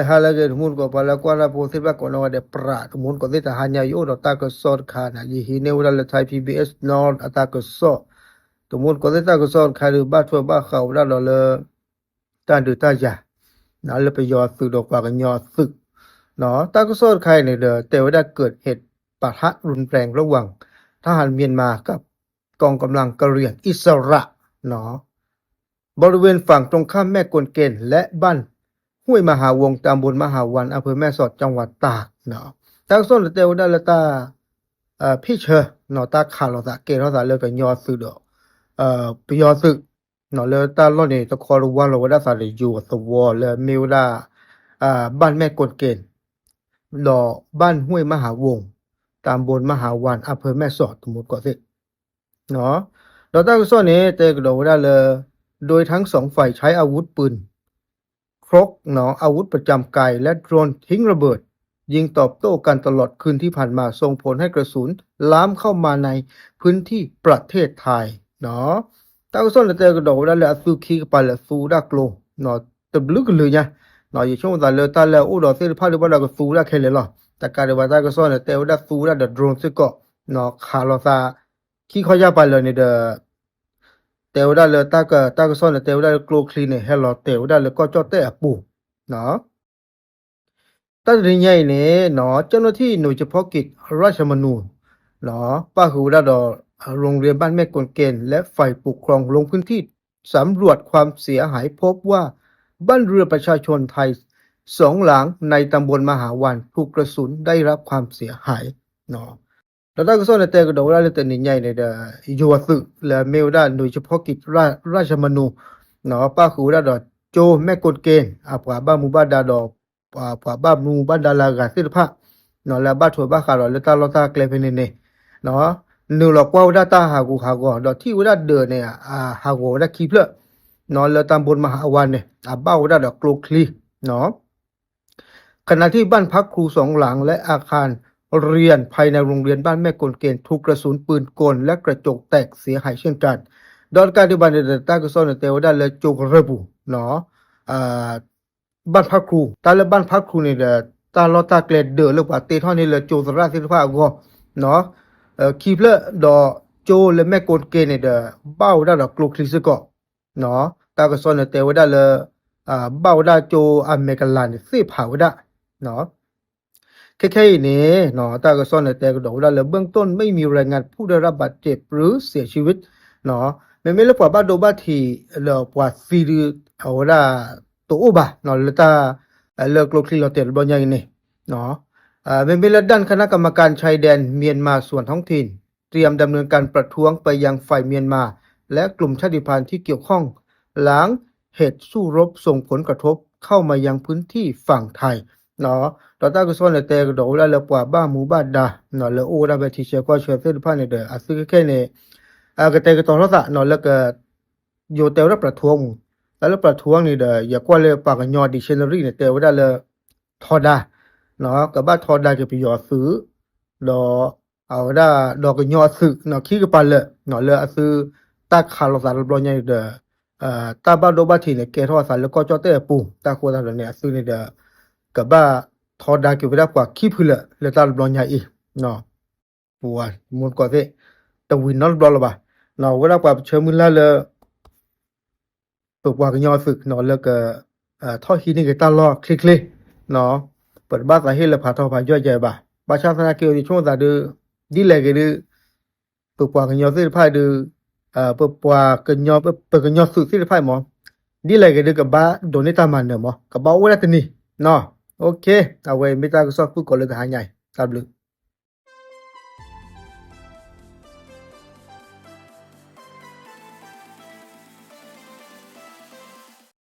ဟါလၢအဂ့ၤ တမူတကိး ပှၤလၢကွၢ်တၢ်ဖိသ့ၣ်တဖၣ်ကိးနီၢ်ဂၤဒဲး ပြး တမူတကိးသ့ၣ် တဟါညါအံၤ ယအိၣ်ဒီးတၢ်ကစီၣ်တခါန့ၣ် ယဟံးန့ၢ်ဝဲဒၣ်လၢ Thai PBS North အတၢ်ကစီၣ်, တမူတကိးသ့ၣ် တၢ်ကစီၣ်တခါဒီး ဘၣ်ထွဲဘၣ်ဃးဝဲဒၣ်ဒီးလၢ တၢ်ဒုးတၢ်ယၤ လၢပယီၤအသုးဒီးပှၤကညီအသုး, တၢ်ကစီၣ်တခါအံၤန့ၣ်ဒီး တဲဝဲဒၣ် เกิดเหตุปะทะรุนแรงระหว่างทหารเมียนมากับกองกำลังกะเหรี่ยงอิสระ บริเวณฝั่งตรงข้ามแม่กวนเกน และบ้านห้วยมหาวง ตำบลมหาวัน อำเภอแม่สอด จังหวัดตาก တၢ်ကစီၣ်န့ၣ်တဲဝဲဒၣ်လၢတၢ် ဖ့ၣ်ဆၢ တၢ်ခးလိာ်သးကဲထီၣ်သးလၢကညီအသုးဒီး ပယီၤသုး လၢတၢ်လီၢ်န့ၣ် တခီတဝါလီၤဝဲဒၣ်သးဒီးယိၤအသဝီလၢမ့ၢ်ဝဲဒၣ် บ้านแม่กวนเกน ဒီး บ้านห้วยมหาวง ตำบลมหาวัน อำเภอแม่สอด တမူတကိးသ့ၣ် ဒီးတၢ်ကစီၣ်န့ၣ် တဲကဒီးဝဲဒၣ်လၢ โดยทั้งสองฝ่ายใช้อาวุธปืน ครก อาวุธประจำกาย และโดรนทิ้งระเบิด ยิงตอบโต้กันตลอดคืนที่ผ่านมา ส่งผลให้กระสุนลามเข้ามาในพื้นที่ประเทศไทย တၢ်ကစီၣ်န့ၣ်တဲကဒီးဝဲဒၣ်လၢအသုခံကပၤလၢသူဝဲဒၣ်ကျိ တဘျုးကလုာ်ညါ, ယဆိကမိၣ်သးလၢတၢ်လၢအအိၣ်ဒီးသ့ၣ်တဖၣ်ဒီးဘၣ်ဒီးကသူဝဲဒၣ်ခဲလၢာ်လီၤ. တကးဒံးဘၣ်တၢ်ကစီၣ်န့ၣ် တဲဝဲဒၣ်သူဝဲဒၣ်ဒီး drone စ့ၢ်ကီး, ခးလိာ်သး ခံခီယၢ်ပၤလၢာ်န့ၣ်ဒီး တဲဝဲဒၣ်လၢတၢ်က တၢ်ကစီၣ်န့ၣ် တဲဝဲဒၣ်လၢကျိချံန့ၣ် ဟဲလီၤတဲာ်ဝဲဒၣ်လၢကီၢ်ကၠီၣ်တဲၣ်အပူၤ တၢ်တနံၤညါအံၤန့ၣ် เจ้าหน้าที่หน่วยเฉพาะกิจราชมนู ပၣ်ဃုာ်ဝဲဒၣ်ဒီး โรงเรียนบ้านแม่กวนเกน และฝ่ายปกครองลงพื้นที่สำรวจความเสียหาย พบว่าบ้านเรือนประชาชนไทยสองหลังในตำบลมหาวันถูกกระสุนได้รับความเสียหาย ဒီးတၢ်ကစီၣ်န့ၣ်တဲကဒီးဝဲဒၣ်လၢတနံၤညါအံၤန့ၣ်ဒီး ယိၤအသုးလၢအမ့ၢ်ဝဲဒၣ် หน่วยเฉพาะกิจราชมนู ပၣ်ဃုာ်ဝဲဒၣ်ဒီး ကၠိ แม่กวนเกน အပှၤဘၣ်မူဘၣ်ဒါဒီး ပှၤဘၣ်မူဘၣ်ဒါလၢအဂၤသ့ၣ်တဖၣ် လၢအဘၣ်ထွဲဘၣ်ဃးဒီးလၢတၢ်လီၢ်တၢ်ကျဲဖဲန့ၣ်န့ၣ် နုာ်လီၤကွၢ်ဝဲဒၣ်တၢ်ဟးဂူာ်ဟးဂီၤ ဒီးထံၣ်ဝဲဒၣ်ဒၢးန့ၣ် အဟးဂီၤဝဲဒၣ်ခံဖျၢၣ် လၢตำบลมหาวันန့ၣ် အဘၣ်ဝဲဒၣ်ဒီးကျိချံ ขณะที่บ้านพักครูสองหลังและอาคารเรียนภายในโรงเรียนบ้านแม่กวนเกนถูกกระสุนปืนกลและกระจกแตกเสียหายเช่นกัน ဒီးတကးဒံးဘၣ်န့ၣ်ဒီး တၢ်ကစီၣ်န့ၣ်တဲဝဲဒၣ်လၢကၠိကရၢၢ်ပူၤ บ้านพักครู တၢ်လၢ บ้านพักครู န့ၣ်ဒီး တၢ်လီၢ်တၢ်ကျဲဒၢးလၢပှၤတ့ထီၣ်န့ၢ်လၢကၠိသရၣ်သ့ၣ်တဖၣ်အဂီၢ် ခံဖျၢၣ်ဒီးကၠိလၢแม่กวนเกนန့ၣ်ဒီး ဘၣ်ဝဲဒၣ်ဒီးကျိချံစ့ၢ်ကီး တၢ်ကစီၣ်န့ၣ်တဲဝဲဒၣ်လၢ ဘၣ်ဝဲဒၣ်ကၠိအမဲာ်ကလၤန့ၣ်သ့ၣ်ဖးဝဲဒၣ် ခဲခဲအံၤန့ၣ် တၢ်ကစီၣ်န့ၣ်တဲကဒီးဝဲဒၣ်လၢ เบื้องต้นไม่มีรายงานผู้ได้รับบาดเจ็บหรือเสียชีวิต မ့မ့ၢ်လၢပှၤဘၣ်ဒိဘၣ်ထံးဒီးပှၤသံဒုး အဝဲဒၣ်တအိၣ်ဘၣ် လၢတၢ် လၢကျိချံလီၤတဲာ်တဘျီညါအံၤန့ၣ် မ့မ့ၢ်လၢ ด้านคณะกรรมการชายแดนเมียนมาส่วนท้องถิ่น เตรียมดำเนินการประท้วงไปยังฝ่ายเมียนมา และกลุ่มชาติพันธุ์ที่เกี่ยวข้อง หลังเหตุสู้รบส่งผลกระทบเข้ามายังพื้นที่ฝั่งไทย ဒီးတၢ်ကစီၣ်န့ၣ်တဲကဒီးဝဲဒၣ်လၢပှၤဘၣ်မူဘၣ်ဒါ လၢအိၣ်ဝဲဒၣ်ဖဲထံဆၢကီၢ်ဆၢသ့ၣ်တဖၣ်န့ၣ်ဒီး အသုခဲခဲန့ၣ် ကတဲာ်ကတီၤထီၣ်သးလၢက ယိၤတဲဝဲဒၣ် ประท้วง မူး, တၢ်လၢ ประท้วง န့ၣ်ဒီး ယကွၢ်လၢပှၤကညီ dictionary န့ၣ် တဲဝဲဒၣ်လၢ ထီဒါ, ကဘၣ်ထီဒါက့ၤပယီၤအသုး, ဒီး အဝဲဒၣ်ဒီးကညီအသုး ခံကပၤလၢာ် လၢအသု တၢ်ခးလိာ်သးတဘျီညါအံၤဒီး တၢ်ဘၣ်ဒိဘၣ်ထံးန့ၣ် ကဲထီၣ်အသးလၢကီၢ်ကၠီၣ်တဲၣ်အပူၤ တၢ်ဃိသတးဒီးန့ၣ် အသုန့ၣ်ဒီး ကဘၣ်ထီဒါက့ၤဝဲဒၣ်ပှၤခံဖုလၢာ်လၢတၢ်တဘျီညါအံၤ ပှၤမူတကိးသ့ၣ် တဝံၤနီတဘျီလၢၤဘၣ်, ဝဲဒၣ်ပှၤပဆၢမုၢ်လၢ်လၢ ပပှၤကညီအသုး လၢက ထီၣ်ဟံးန့ၢ်က့ၤတၢ်လီၢ်ချ့ချ့, ပတဘၣ်သးဟ့ၣ်လၢဖးထီဖးယီၢ်ယဲဘၣ်, ဘၣ်ဆၣ်သနာ်က့ ယဆိကမိၣ်သးဒုး ဒ်လဲၣ်ဂ့ၤဒုး ပပှၤကညီသ့ၣ်တဖၣ်ဒုး ပပှၤကညီ ပကညီသုးသ့ၣ်တဖၣ်အံၤမး ဒ်လဲၣ်ဂ့ၤဒုးကဘၣ်ဒိးန့ၢ်တၢ်မၤနၢၤမး ကဘၣ်အိၣ်ဝဲဒၣ်တနံၤ, အဝဲမ့ၢ်တၢ်ကစီၣ်ဖုၣ်ကိာ်လၢတဟါညါအံၤ တၢ်ဘျုး